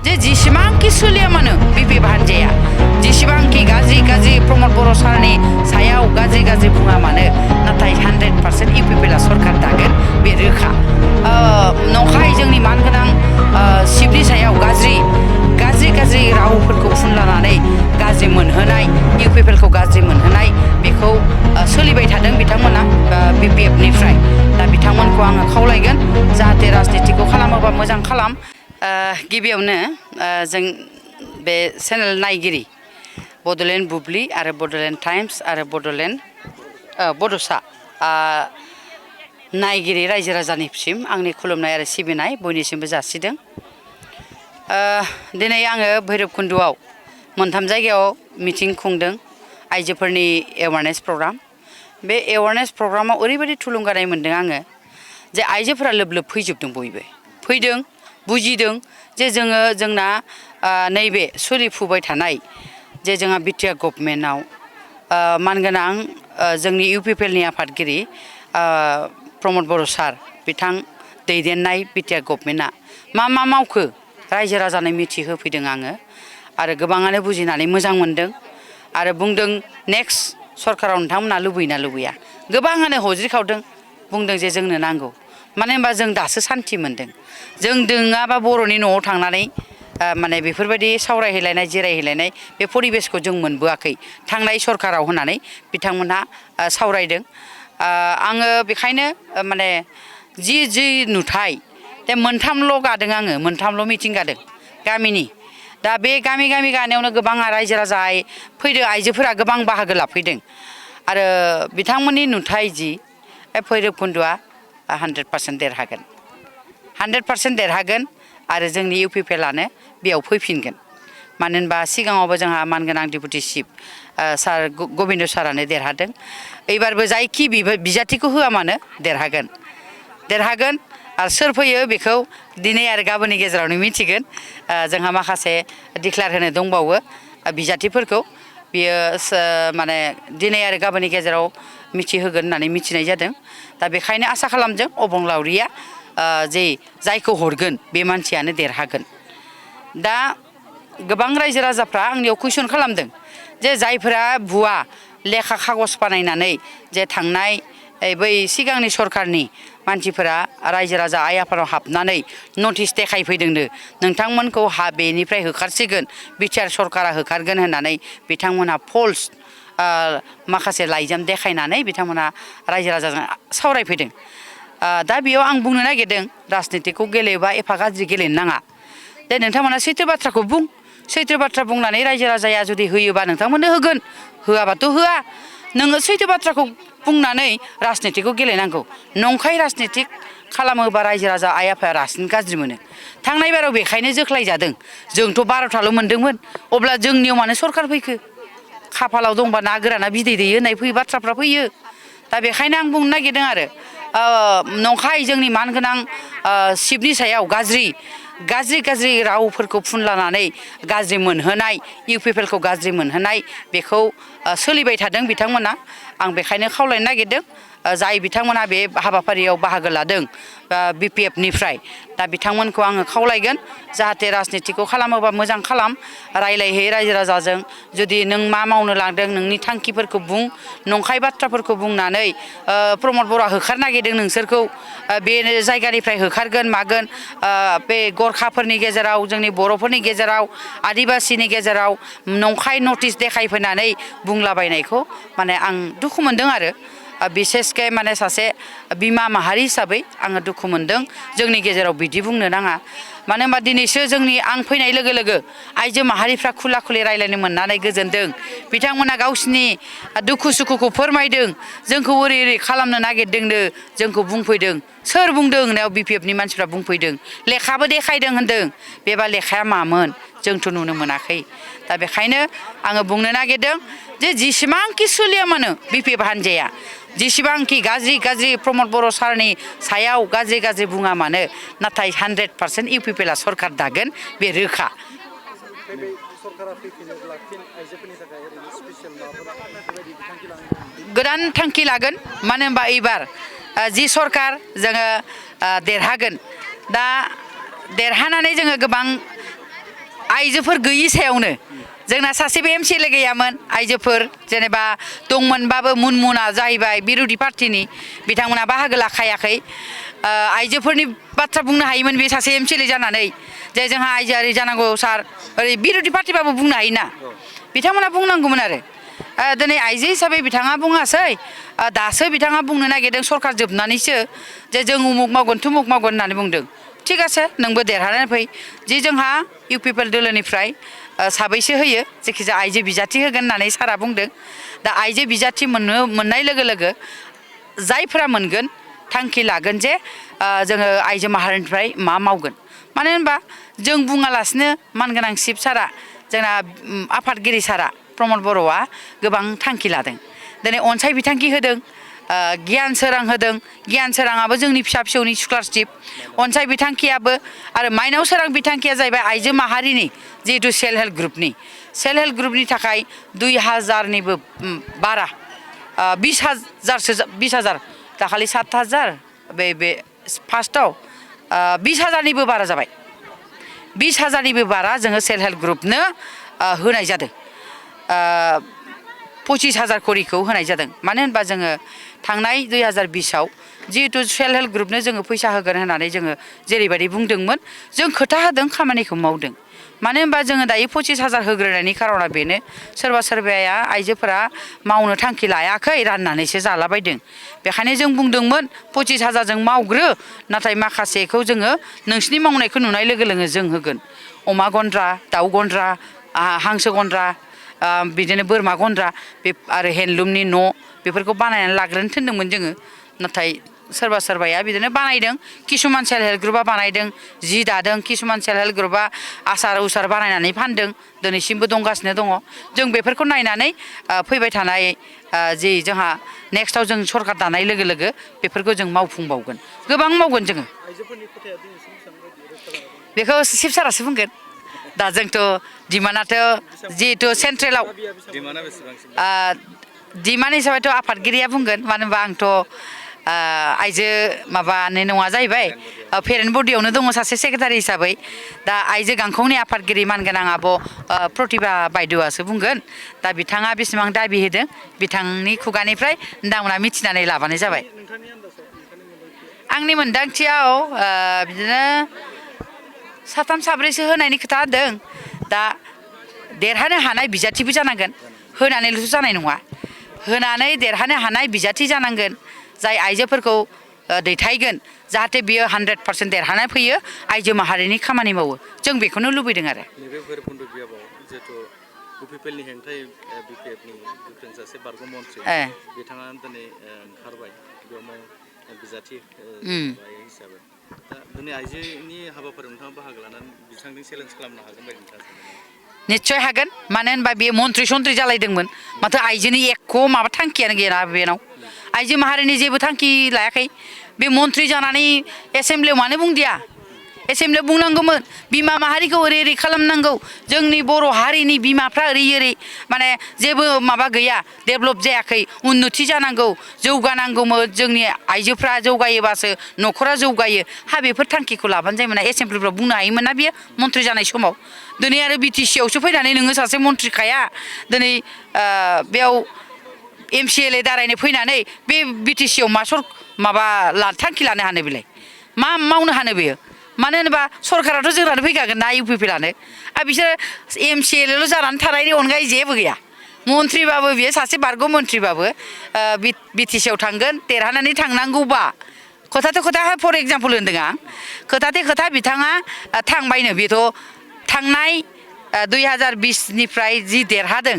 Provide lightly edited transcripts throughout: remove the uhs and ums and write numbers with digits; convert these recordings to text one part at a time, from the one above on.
जे जेसेबांखि सोलिया मानो UPPL हान्जाया जेसेबांखि गाज्रि प्रमद बर' सारनि सायाव गाज्रि बुङा मानो नाथाय 100% UPPL सरकार दागोन बे रोखा नंखाय जोंनि मानगोनां सिपनि सायाव गाज्रि रावफोरखौ फुनलानानै गाज्रि मोनहोनाय UPPL खौ गाज्रि मोनहोनाय बेखौ सोलिबाय थादों बिथांमोना BPF निफ्राय दा बिथांमोनखौ आङो खावलायगोन जाहाथे राजनितिखौ खालामोबा मोजां खालाम गिबियावनो जों बे चेनेल नायगिरि बड'लेण्ड बुब्लि आरो बड'लेण्ड टाइम्स आरो बड'लेण्ड बड'सा नायगिरि रायजो राजानिसिम आंनि खुलुमनाय आरो सिबिनाय बयनिसिमबो जासिदों दिनै आङो भैरबकुन्द'आव मोनथाम जायगायाव मिटिं खुंदों आइजोफोरनि एवारनेस प्रग्राम बे एवारनेस प्रग्रामाव ओरैबायदि थुलुंगानाय मोनदों आङो जे आइजोफोरा लोब फैजोबदों बयबो फैदों बुजिदों जे जोंना नैबे सोलिफुबाय थानाय जे जोंहा बिटिआर गभर्नमेन्टआव मानगोनां जोंनि UPPL नि आफादगिरि प्रमद बर' सार बिथां दैदेननाय बिटिआर गभर्नमेन्टआ मा मावखो रायजो राजानो मिथिहोफैदों आङो आरो गोबाङानो बुजिनानै मोजां मोनदों आरो बुंदों नेक्स्ट सरकाराव नोंथांमोना लुबैना लुबैया गोबाङानो हज्रिखावदों बुंदों जे जोंनो नांगौ मानो होनबा जों दासो सान्थि मोनदों जों दोङाबा बर'नि न'आव थांनानै माने बेफोरबायदि सावरायहैलायनाय जिरायहैलायनाय बे परिबेसखौ जों मोनबोआखै थांनाय सरकाराव होननानै बिथांमोनहा सावरायदों आङो बेखायनो माने जि नुथाय दा मोनथामल' गादों आङो मोनथामल' मिटिं गादों गामिनि दा बे गामि गानायावनो गोबां रायजो राजा फैदों आइजोफोरा गोबां बाहागो लाफैदों आरो बिथांमोननि नुथाय जि भैरबकुन्द'आ 100% देरहागोन 100% देरहागोन आरो जोंनि UPPLआनो बेयाव फैफिनगोन मानो होनबा सिगाङावबो जोंहा मानगोनां डिपुटि चिफ सार गबिन्द सारानो देरहादों एबारबो जायखि बिजाथिखौ होआ मानो देरहागोन आरो सोर फैयो बेखौ दिनै आरो गाबोननि गेजेरावनो मिथिगोन जोंहा माखासे डिक्लेयार होनो दंबावो बिजाथिफोरखौ बियो माने दिनै आरो गाबोननि गेजेराव मिथिहोगोन होननानै मिथिनाय जादों दा बेखायनो आसा खालामदों अबंलावरिया जे जायखौ हरगोन बे मानसियानो देरहागोन दा गोबां रायजो राजाफ्रा आंनियाव कुइसन खालामदों जे जायफोरा भुवा लेखा खागज बानायनानै जे थांनाय बै सिगांनि सरकारनि मानसिफोरा रायजो राजा आइ आफादाव हाबनानै नटिस देखायफैदोंनो नोंथांमोनखौ बेनिफ्राय होखारसिगोन बिटिआर सरकारा होखारगोन होननानै बिथांमोनहा फल्स माखासे लाइजाम देखायनानै बिथांमोना रायजो राजाजों सावरायफैदों दा बेयाव आं बुंनो नागिरदों राजनितिखौ गेलेबा एफा गाज्रि गेलेनो नाङा दे नोंथांमोना सैथो बाथ्राखौ बुं सैथो बाथ्रा बुंनानै रायजो राजाया जुदि होयोबा नोंथांमोननो होगोन होआबाथ' होआ नोङो सैथो बाथ्राखौ बुंनानै राजनितिखौ गेलेनांगौ नंखाय राजनिति खालामोबा रायजो राजा आइ आफाया रासिन गाज्रि मोनो थांनाय बाराव बेखायनो जोख्लायजादों जोंथ' 12थाल' मोनदोंमोन अब्ला जोंनियाव मानो सरकार फैखो खाफालाव दंबा ना गोराना बिदै दैयो होननाय बाथ्राफ्रा फैयो दा बेखायनो आं बुंनो नागिरदों आरो नंखाय जोंनि मानगोनां सिपनि सायाव गाज्रि रावफोरखौ फुनलानानै गाज्रि मोनहोनाय UPPL खौ गाज्रि मोनहोनाय बेखौ सोलिबाय थादों बिथांमोना आं बेखायनो खावलायनो नागिरदों जाय बिथांमोना बे हाबाफारियाव बाहागो लादों BPF निफ्राय दा बिथांमोनखौ आङो खावलायगोन जाहाथे राजनितिखौ खालामोबा मोजां खालाम रायलायहै रायजो राजाजों जुदि नों मा मावनो लांदों नोंनि थांखिफोरखौ बुं नंखाय बाथ्राफोरखौ बुंनानै प्रमद बर'आ होखारनो नागिरदों नोंसोरखौ बे जायगानिफ्राय होखारगोन मागोन बे गरखाफोरनि गेजेराव जोंनि बर'फोरनि गेजेराव आदिबासिनि गेजेराव नंखाय नटिस देखायफैनानै बुंलाबायनायखौ माने आं दुखु मोनदों आरो बिसेसके माने सासे बिमा माहारि हिसाबै आङो दुखु मोनदों जोंनि गेजेराव बिदि बुंनो नाङा मानो होनबा दिनैसो आं फैनाय लोगो लोगो आइजो माहारिफ्रा खुला खुलि रायलायनो मोननानै गोजोनदों बिथांमोना गावसिनि दुखु सुखुखौ फोरमायदों जोंखौ ओरै खालामनो नागिरदोंनो जोंखौ बुंफैदों सोर बुंदों होननायाव BPF नि मानसिफ्रा बुंफैदों लेखाबो देखायदों होनदों बेबा लेखाया मामोन जोंथ' नुनो मोनाखै दा बेखायनो आङो बुंनो नागिरदों जे जेसेबांखि सोलिया मानो BPF हान्जाया जेसेबांखि गाज्रि प्रमद बर' सारनि सायाव गाज्रि बुङा मानो नाथाय 100% UPPLआ सरकार दागोन बे रोखा गोदान थांखि लागोन मानो होनबा एबार जि सरकार जोङो देरहागोन दा देरहानानै जोङो गोबां आइजोफोर गैयि सायावनो जोंना सासेबो एमसिएलए गैयामोन आइजोफोर जेनेबा दंमोनबाबो मुनमुना जाहैबाय बिरोधि पार्टिनि बिथांमोना बाहागो लाखायाखै आइजोफोरनि बाथ्रा बुंनो हायोमोन बे सासे एमसिएलए जानानै जे जोंहा आइजोआरि जानांगौ सार ओरै बिरोधि पार्टिबाबो बुंनो हायोना बिथांमोना बुंनांगौमोन आरो दिनै आइजो हिसाबै बिथाङा बुङासै दासो बिथाङा बुंनो नागिरदों सरकार जोबनानैसो जे जों उमुक मावगोन थुमुक मावगोन होननानै बुंदों थिग আছে नोंबो देरहानानै फै जि जोंहा UPPL दोलोनिफ्राय साबैसे होयो जायखिजाया आइजो बिजाथि होगोन होननानै सारा बुंदों दा आइजो बिजाथि मोननाय लोगो लोगो जायफोरा मोनगोन थांखि लागोन जे जोङो आइजो माहारिनिफ्राय मा मावगोन मानो होनबा जों बुङालासिनो मानगोनां शिब सारा जोंना आफादगिरि सारा प्रमद बर'आ गोबां थांखि लादों दिनै अनसाय बिथांखि होदों गियान सोरां होदों गियान सोराङाबो जोंनि फिसा फिसौनि स्कलारशिप अनसाय बिथांखियाबो आरो माइनाव सोरां बिथांखिया जाहैबाय आइजो माहारिनि जिहेतु सेल्फ हेल्प ग्रुपनि थाखाय 2000निबो बारा 20,000 दाखालि 7,000 बे फार्स्टआव 20,000निबो बारा जाबाय 20,000निबो बारा जोङो सेल्फ हेल्प ग्रुपनो होनाय जादों 25,000 करिखौ होनाय जादों मानो होनबा जोङो थांनाय 2020आव जिहेतु सेल्फ हेल्प ग्रुपनो जोङो फैसा होगोन होननानै जोङो जेरैबायदि बुंदोंमोन जों खोथा होदों खामानिखौ मावदों मानो होनबा जोङो दायो 25,000 होग्रोनायनि खारना बेनो सोरबा सोरबाया आइजोफोरा मावनो थांखि लायाखै राननानैसो जालाबायदों बेखायनो जों बुंदोंमोन 25,000 जों मावग्रो नाथाय माखासेखौ जोङो नोंसिनि मावनायखौ नुनाय लोगो लोगो जों होगोन अमा गन्द्रा दाउ गन्द्रा हांसो गन्द्रा बिदिनो बोरमा गन्द्रा बे आरो हेन्डलुमनि न' बेफोरखौ बानायनानै लाग्रोनो थिनदोंमोन जोङो नाथाय सोरबा सोरबाया बिदिनो बानायदों किसुमान सेल्फ हेल्प ग्रुपआ बानायदों जि दादों किसुमान सेल्फ हेल्प ग्रुपआ आसार उसार बानायनानै फानदों दिनैसिमबो दंगासिनो दङ जों बेफोरखौ नायनानै फैबाय थानाय जि जोंहा नेक्स्टआव जों सरकार दानाय लोगो लोगो बेफोरखौ जों मावफुंबावगोन गोबां मावगोन जोङो बेखौ शिब सारासो बुंगोन दा जोंथ' डिमान्डआथ' जिहेतु सेन्ट्रेलाव डिमान्ड हिसाबैथ' आफादगिरिया बुंगोन मानो होनबा आंथ' आइजो माबानो नङा जाहैबाय पेरेन्ट बडियावनो दङ सासे सेक्रेटारि हिसाबै दा आइजो गांखंनि आफादगिरि मानगोनां आब' प्रतिभा बायद'आसो बुंगोन दा बिथाङा बेसेबां दाबि होदों बिथांनि खुगानिफ्राय नोंथांमोना मिथिनानै लाबानो जाबाय आंनि मोनदांथियाव बिदिनो 3 4 होनायनि खोथा होदों दा देरहानो हानाय बिजाथिबो जानांगोन होनानैल'सो जानाय नङा होनानै देरहानो हानाय बिजाथि जानांगोन जाय आइजोफोरखौ दैथायगोन जाहाथे बियो 100% देरहाना फैयो आइजो माहारिनि खामानि मावो जों बेखौनो लुबैदों आरो नैबे भैरबकुन्द बियाबाव जिहेतु UPPLनि हेंथायै BPFनि गोख्रों सासे बारग' मन्थ्रि बिथाङा दिनै ओंखारबाय बेयावनो बिजाथि हिसाबै दा दिनै आइजोनि हाबाफारियाव नोंथाङा बाहागो लानानै बिथांजों चेलेन्ज खालामनो हागोन बायदि नोंथाङा निस्सय हागोन मानो होनबा बेयो मन्थ्रि सन्थ्रि जालायदोंमोन माथो आइजोनि एख' माबा थांखियानो गैया बेनाव आइजो माहारिनि जेबो थांखि लायाखै बे मन्थ्रि जानानै एसेमब्लियाव मानो बुंदिया एसेमब्लियाव बुंनांगौमोन बिमा माहारिखौ ओरै ओरै खालामनांगौ जोंनि बर' हारिनि बिमाफ्रा ओरै ओरै माने जेबो माबा गैया डेभेलप जायाखै उन्नति जानांगौ जौगानांगौमोन जोंनि आइजोफ्रा जौगायोबासो न'खरा जौगायो बेफोर थांखिखौ लाबानो जायोमोन एसेमब्लिफ्राव बुंनो हायोमोन ना बियो मन्थ्रि जानाय समाव दिनै आरो BTC आवसो फैनानै नोङो सासे मन्थ्रिखाया दिनै बेयाव MCLA दारायनो फैनानै बे BTC आव माबा थांखि लानो हानो बेलाय मा मावनो हानो बेयो मानो होनोबा सरकाराथ' जोंनानो फैखागोन ना UPPLआनो बिसोर MCLAल' जानानै थानायनि अनगायै जेबो गैया मन्थ्रिबाबो बियो सासे बारग' मन्थ्रिबाबो BTC आव थांगोन देरहानानै थांनांगौबा खोथाथ' खोथा फर एग्जाम्पल होन्दों आं खोथाथे खोथा बिथाङा थांबायनो बेथ' थांनाय 2020निफ्राय जि देरहादों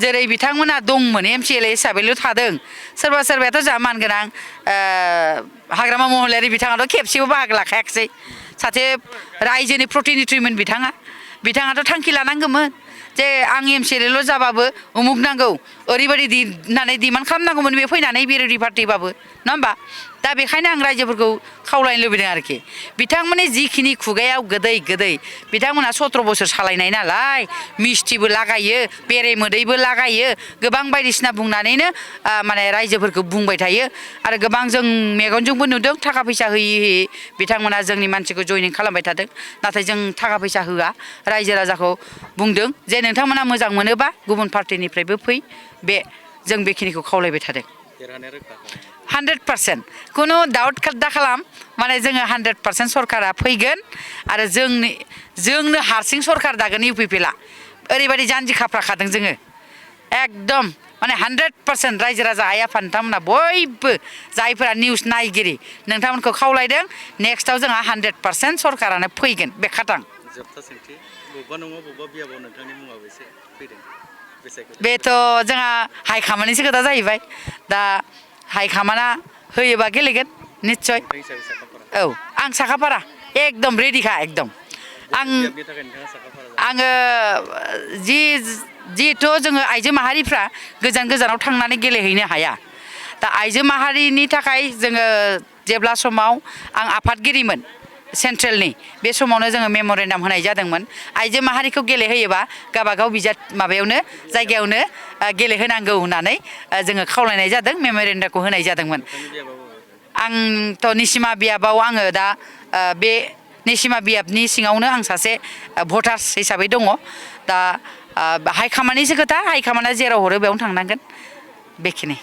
जेरै बिथांमोना दंमोन MCLA हिसाबैल' थादों सोरबा सोरबायाथ' जा मानगोनां हाग्रामा महिलारि बिथाङाथ' खेबसेबो बाहागो लाखायाखिसै सासे रायजोनि प्रतिनिधिमोन बिथाङाथ' थांखि लानांगौमोन जे आं MCLAल' जाबाबो उमुक नांगौ ओरैबायदि होननानै डिमान्ड खालामनांगौमोन बे फैनानै बिरोधि पार्टिबाबो नङा होमबा दा बेखायनो आं रायजोफोरखौ खावलायनो लुबैदों आरोखि बिथांमोननि जिखिनि खुगायाव गोदै गोदै बिथांमोना 17 बोसोर सालायनाय नालाय मिस्थिबो लागायो बेरे मोदैबो लागायो गोबां बायदिसिना बुंनानैनो माने रायजोफोरखौ बुंबाय थायो आरो गोबां जों मेगनजोंबो नुदों थाखा फैसा होयै होयै बिथांमोना जोंनि मानसिखौ जयनिं खालामबाय थादों नाथाय जों थाखा फैसा होआ रायजो राजाखौ बुंदों जे नोंथांमोना मोजां मोनोबा गुबुन पार्टिनिफ्रायबो फै बे जों बेखिनिखौ खावलायबाय थादों 100% खुनु डाउट दा खालाम माने जोङो 100% सरकारा फैगोन आरो जोंनो हारसिं सरकार दागोन UPPL ओरैबायदि जानजि खाफ्राखादों जोङो एकदम माने 100% रायजो राजा आइ आफा नोंथांमोना बयबो जायफोरा निउस नायगिरि नोंथांमोनखौ खावलायदों नेक्स्टआव जोंहा 100% सरकारानो फैगोन बे खाथां जोबथा सोंथि बबेबा नङा बबेबा बियाबाव नोंथांनि मुङाबो एसे फैदों बेथ' जोंहा हाइखामानिसो खोथा जाहैबाय दा हाइखामाना होयोबा गेलेगोन निस्सय औ आं साखाफारा एकदम रेडिखा एकदम आङो जिहेथु जोङो आइजो माहारिफ्रा गोजान गोजानाव थांनानै गेलेहैनो हाया दा आइजो माहारिनि थाखाय जोङो जेब्ला समाव आं आफादगिरिमोन सेन्ट्रेलनि बे समावनो जोङो मेम'रेन्डाम होनाय जादोंमोन आइजो माहारिखौ गेलेहोयोबा गावबागाव बिजाब माबायावनो जायगायावनो गेलेहोनांगौ होननानै जोङो खावलायनाय जादों मेम'रेन्डामखौ होनाय जादोंमोन आंथ' निसिमा बियाबाव आङो दा बे निसिमा बियाबनि सिङावनो आं सासे भटार्स हिसाबै दङ दा हाइखामानिसो खोथा हाइखामाना जेराव हरो बेयावनो थांनांगोन बेखिनि